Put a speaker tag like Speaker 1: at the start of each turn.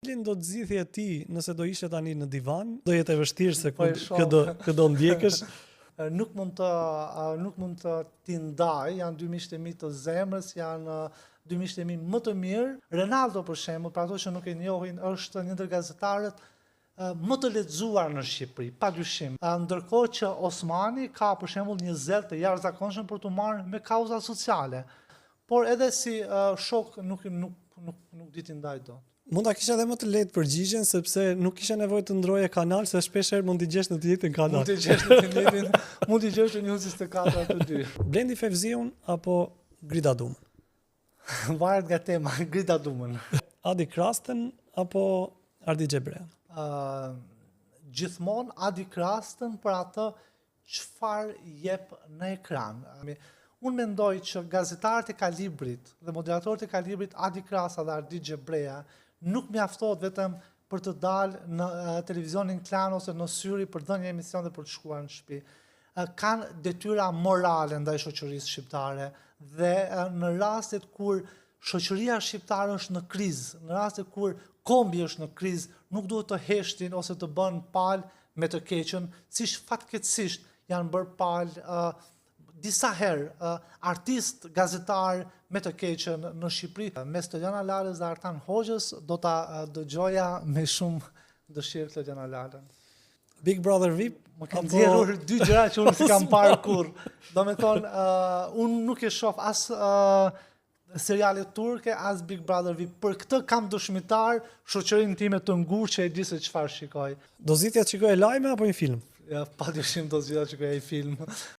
Speaker 1: Cilin do të zgjidhje ti nëse do ishe tani në divan? Do jetë e vështirë se
Speaker 2: Po
Speaker 1: ku kë do kë do ndjekësh.
Speaker 2: Nuk mund të nuk mund të t'i ndaj, janë dy miqtë e mi të zemrës, janë dy miqtë e mi më të mirë. Renaldo për shembull, për ato që nuk e njohin, është një ndër gazetarët më të lexuar në Shqipëri, pa dyshim. Ndërkohë që Osmani ka për shembull një zell të jashtëzakonshëm për t'u marrë me kauza sociale. Por edhe si shok nuk nuk nuk nuk di t'i ndaj dot.
Speaker 1: Mund ta kisha edhe më të lehtë përgjigjen sepse nuk kisha nevojë të ndroje kanal se shpesh herë mund t'i gjesh në të njëjtin kanal.
Speaker 2: Mund t'i gjesh në të njëjtin, mund t'i gjesh në News 24 aty dy.
Speaker 1: Blendi Fevziun apo Grida Dumën?
Speaker 2: Varet nga tema, Grida Dumën.
Speaker 1: Adi Krastën apo Ardit Gjebrean?
Speaker 2: Uh, gjithmonë Adi Krastën për atë çfarë jep në ekran. Unë mendoj që gazetarët e kalibrit dhe moderatorët e kalibrit Adi Krasta dhe Ardit Gjebrea nuk mjaftohet vetëm për të dalë në televizionin Klan ose në Syri për të dhënë një emision dhe për të shkuar në shtëpi. Kanë detyra morale ndaj shoqërisë shqiptare dhe në rastet kur shoqëria shqiptare është në krizë, në rastet kur kombi është në krizë, nuk duhet të heshtin ose të bëhen palë me të keqen, siç fatkeqësisht janë bërë palë uh, disa herë uh, artistë, gazetarë me të keqen në Shqipëri. Mes Klodiana Lalës dhe Artan Hoxhës do ta dëgjoja me shumë dëshirë Klodiana Lalën.
Speaker 1: Big Brother VIP
Speaker 2: Më ke nxjerrur dy gjëra që unë s'i kam parë kurrë. Domethënë, uh, unë nuk e shoh as uh, seriale turke, as Big Brother VIP. Për këtë kam dëshmitar shoqërinë time të ngushtë që e di se çfarë shikoj.
Speaker 1: Do zgjidhje të shikoje lajme apo një film?
Speaker 2: Ja, pa dyshim do zgjidhja të shikoja një film.